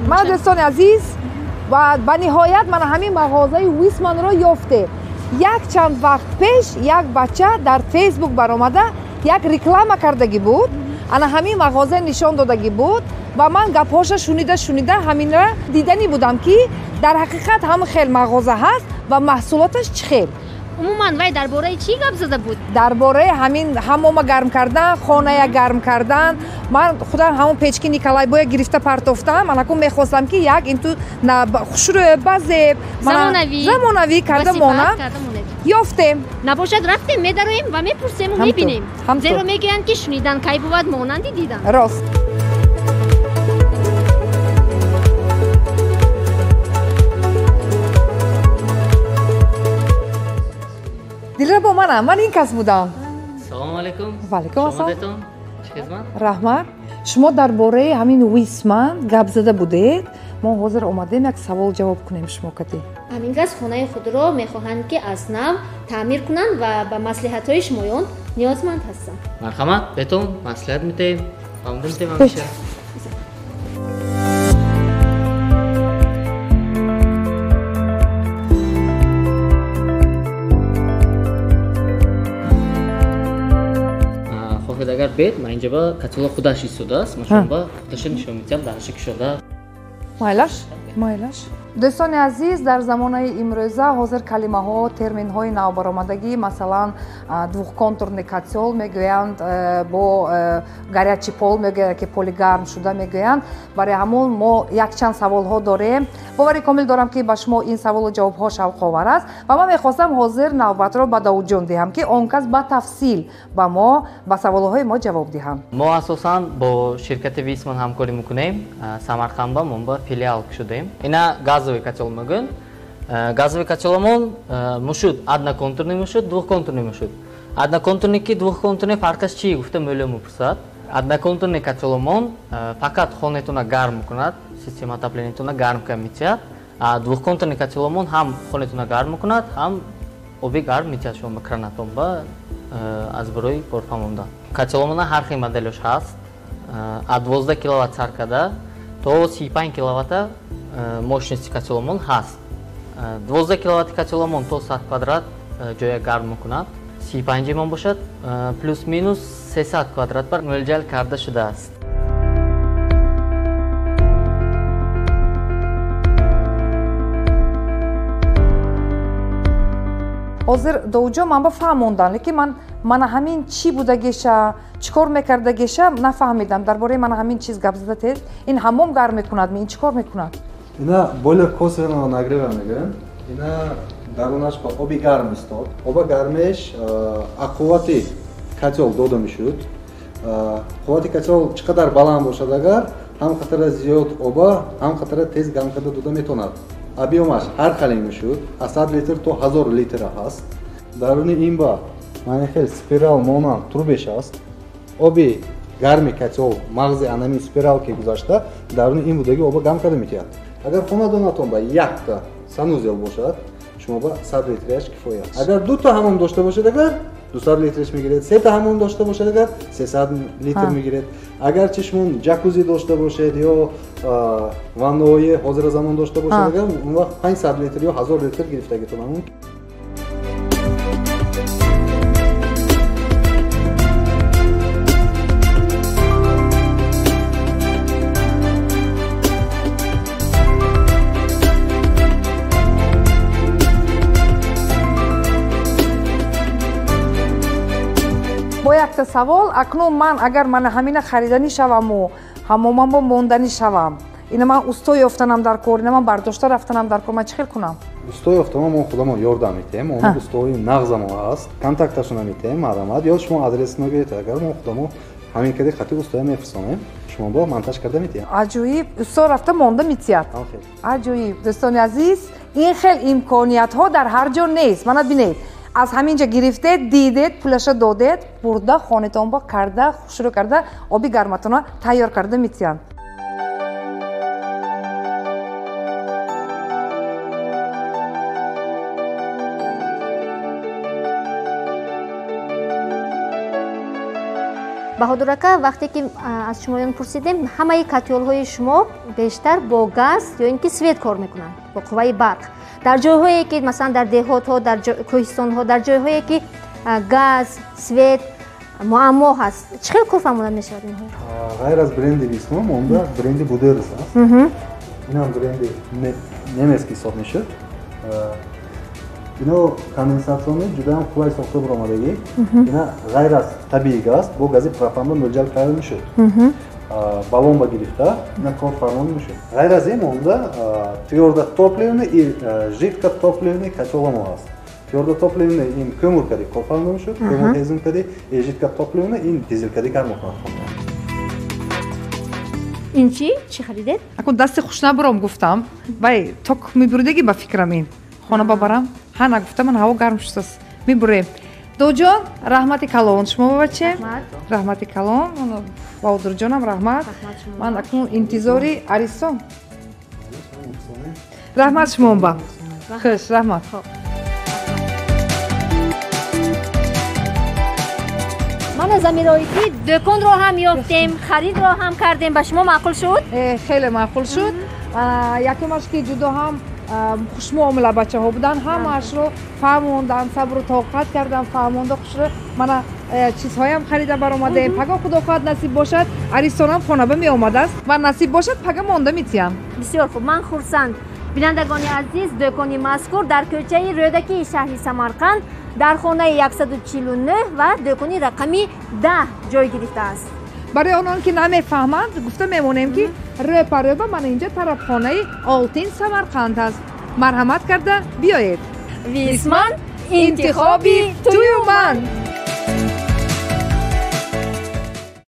Мана дӯстони азиз, ва ба ниҳоят мана ҳамин мағозаи Висманро ёфтем. Як чанд вақт пеш як бача дар Фейсбук баромада як реклама кардагӣ буд, ана ҳамин мағоза нишон додагӣ буд ва ман гапҳоша шунида шунида ҳаминра диданӣ будам, ки дар ҳақиқат ҳам хел мағоза ҳаст ва маҳсулоташ чӣ хел. Умуман вай дар бораи чӣ гап зада буд? Дар бораи ҳамин ҳамома гарм кардан, хоная гарм кардан. Ман худам ҳамон печки Николай боя гирифта партофтам. Анакун мехостам, ки як инту хушрӯ, базеб, замонавӣ карда монам. Ёфтем. Набошад, рафтем, медароем ва мепурсему мебинем. Зеро мегӯянд, ки шунидан кай бувад монанди дидан. Рост. Дилрабо, манам, ман ин кас будам. Салому алайкум. Ва алайкум ассалом. Чӣ хизмат? Раҳмат. Шумо дар бораи ҳамин Висман гап зада будед. Мо ҳозир омадем як савол ҷавоб кунем шумо кати. Ҳамин кас хонаи худро мехоҳанд, ки аз нав таъмир кунанд ва ба маслиҳатҳои шумоён ниёзманд ҳастанд. Марҳамат, бетон маслиҳат метаҳем, фаҳмида метаҳем ҳамеша. Агар бед, ман инҷа ба котела худаш истодааст, ман шумо ба худаша нишон медиҳам, дараша кушода. Майлаш, майлаш. Дӯстони азиз, дар замонаи имрӯза ҳозир калимаҳо, терминҳои навбаромадагӣ, масалан, двухконтурный котел мегӯянд, бо горячий пол мегӯянд, ки поли гарм шуда мегӯянд. Барои ҳамон мо якчанд саволҳо дорем. Бовари комил дорам, ки ба шумо ин саволу ҷавобҳо шавқовар аст ва ман мехостам ҳозир навбатро ба Довудҷон диҳам, ки он кас ба тафсил ба мо, ба саволҳои мо ҷавоб диҳанд. Мо асосан бо ширкати Висман ҳамкорӣ мекунем. Самарқандба мо ба филиал кушодем. Ина газовый котел мегӯянд. Газовый котеломон мушуд одноконтурный мушуд, двухконтурный мушуд. Одноконтурный ки двухконтурный фарқаш чӣ гуфта мӯло мепурсад. Одноконтурный котеломон фақат хонатона гарм мекунад, система отоплениятона гарм карда метиҳад. А двухконтурный котеломон ҳам хонатона гарм мекунад, ҳам оби гарм метиҳад шумо ба кранатон ба аз барои корфаҳмондан. Котеломона ҳар хел моделаш ҳаст. Аз 12 киловатт сар карда то 35 киловатта мощности котеломон ҳаст. 12 киловатти котеломон то 100 квадрат ҷоя гарм мекунад. 35 мон бошад, плюс-минус 300 квадрат бар мӯлҷал карда шудааст. Ҳозир Довудҷон ман ба фаҳмондан, лекин ман мана ҳамин чӣ будагиша, чӣ кор мекардагиша нафаҳмидам. Дар бораи мана ҳамин чиз гап зада тез. Ин ҳамом гарм мекунад, ин чӣ кор мекунад? Ина бойлер косвенного нагрева мегӯянд. Ина дарунаш ба оби гарм истод. Оба гармеш қуввати котел дода мешуд. Қуввати котел чӣ қадар баланд бошад, агар ҳам қатара зиёд оба, ҳам қатара тез гарм карда дода метавонад. Объемаш ҳар хеле мешуд, аз 100 литр то 1000 литр ҳаст. Даруни ин ба мана хел спирал монанд трубеш аст. Оби гарми котел мағзи анами спирал ки гузашта, даруни ин будаги оба гарм карда метиҳад. Агар хонадонатон ба якта санузел бошад, шумо ба 100 литраш кифоя аст. Агар дута ҳамом дошта бошед, агар 200 литраш мегиред, сета ҳамом дошта бошед, агар 300 литр мегиред. Агарчи шумо ҷакузи дошта бошед ё ваннои ҳозира замон дошта бошед, агар он вақт 500 литр ё 1000 литр гирифтагитон мумкин. Бо якта савол, акнун ман агар мана ҳамина хариданӣ шаваму ҳамоман бо монданӣ шавам, ина ман усто ёфтанам дар кор, ина ман бардошта рафтанам дар кор, ман чӣ хел кунам? Усто ёфтама мо худамон ёрдам метиҳем, он устои нағзамо ҳаст, контакташона метиҳем, марҳамат, ё шумо адресино гиред, агар мо худамо ҳамин кади хати устоя мефирсонем, шумо бо монтаж карда метиҳем. Аҷоиб, усто рафта монда метиҳад. Аҷоиб. Дӯстони азиз, ин хел имкониятҳо дар ҳар ҷо нест. Мана бинед, аз ҳамин ҷо гирифтед, дидед, пулаша додед, бурда хонатон бо карда, шурӯъ карда, оби гарматона тайёр карда метиҳанд. Баҳодур ака, вақте ки аз шумоён пурсидем, ҳамаи котёлҳои шумо бештар бо газ ё ин ки свет кор мекунанд, бо қувваи барқ. Дар ҷойҳое ки масалан дар деҳотҳо, дар кӯҳистонҳо, дар ҷойҳое ки газ, свет муаммо ҳаст, чӣ хел кор фармода мешавад инҳо? Ғайр аз бренди Висман, монда бренди Будерс аст. Инам бренди немецкий ҳисоб мешуд. Ино конденсатсиони ҷудаам қувваи сохта баромадагӣ. Ина ғайр аз табиӣ газ бо гази пропанба мӯлҷал карда мешуд. Баллонба гирифта ина кор фармон мешуд. Ғайр аз ин монда твёрдотопливный и жидкотопливный котёламо ҳаст. Твёрдотопливный ин кӯмур кади кор фармон мешуд, кӯмур ҳезум кади, и жидкотопливный ин дизел кади гарм мекунад. Ин чӣ? Чӣ харидед? Акун дасти хуш набуром гуфтам. Вай ток мебуридагӣ ба фикрам ин. Хона бабарам. Ҳа нагуфта ман ҳаво гарм шудааст. Мебурем. Доҷон, раҳмати калон шумо бабаче. Раҳмати калон. Баҳодурҷонам раҳмат. Ман акун интизори Арисон. Раҳмат шумо ба. Хуш, раҳмат. Мана замирои ки дӯконро ҳам ёфтем, харидро ҳам кардем. Ба шумо маъқул шуд? Хеле маъқул шуд. Якумаш ки ҷудо ҳам хушмуомила бачаҳо буданд, ҳамаашро фаҳмонданд, сабру тоқат карданд, фаҳмонда хушро. Мана чизҳоям харида баромадаем. Паго худо хоҳад насиб бошад, Аристонам хонаба меомадааст ва насиб бошад пага монда метиям. Бисёр хуб, ман хурсанд. Бинандагони азиз, дӯкони мазкур дар кӯчаи Рӯдакии шаҳри Самарқанд дар хонаи 149 ва дӯкони рақами 10 ҷой гирифтааст. Барои онон ки намефаҳманд, гуфта мемонем ки рӯпарӯба мана инҷа тарабхонаи Олтин Самарқанд аст. Марҳамат карда биёед. Висман, интихоби тую ман.